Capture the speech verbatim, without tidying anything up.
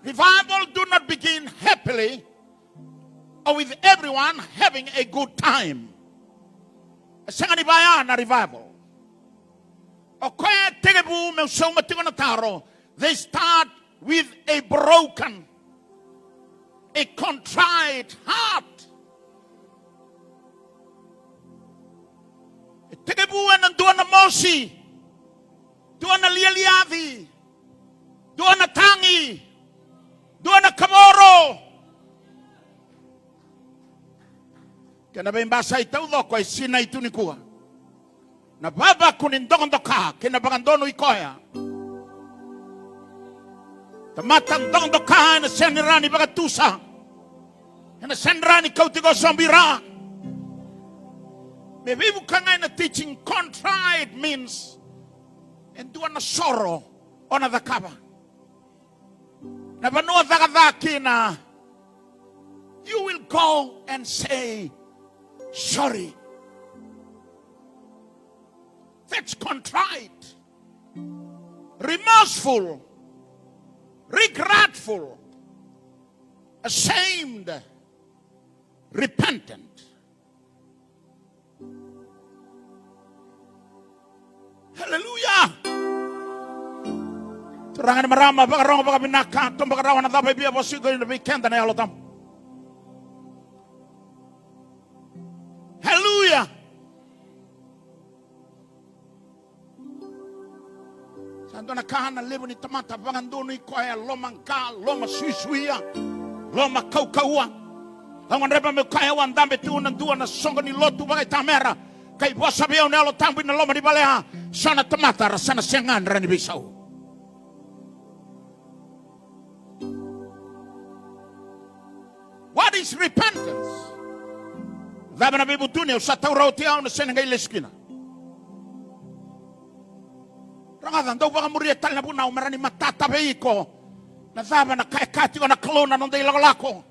Revival do not begin happily or with everyone having a good time. E sega ni vaya na revival. O koya e tekivu, meu sauma tiko na taro, they start with a broken, a contrite heart. E tekivu ena dua na mosi, dua na lialiaci, dua na tagi, dua na kavoro. Kena veibasai taucoko, e sinai tu nikua na vavaku ni dokadoka kei na vakadonui koya. Tamata dokadoka ena sega ni rawa ni vakatusa, ena sega ni rawa ni kauti koya sobu i ra. Me veivuke ga ena teaching, contrite means e dua na soro o na cakava. Na vanua caka ca kina, you will go and say sorry. That's contrite, remorseful, regretful, ashamed, repentant. Haleluya. Turaga ni marama, vakarogo vakavinaka, tou vakarawa na cava e via vosa tiko kina vei keda na Yalo Tabu. Haleluya. Sa dua na ka na levu ni tamata vakadonui koya, lomaqa, lomasuisuia, lomakaukauwa. Au gadreva meu kaya, au a dabe tu na dua na soqo ni lotu vakaitamera, kai vosa vei au na Yalo Tabu ina loma ni vale ya, so na tamata ra sa na sega ni rawa ni veisau. What is repentance? Cava na veivutuni? Au sa taura oti, au na sega ni qai lesu kina. Rogoca, dau vakamuria tale na vunau me rawa ni matata vei iko na cava na ka e kaya tiko na Kalou na noda ilakolako.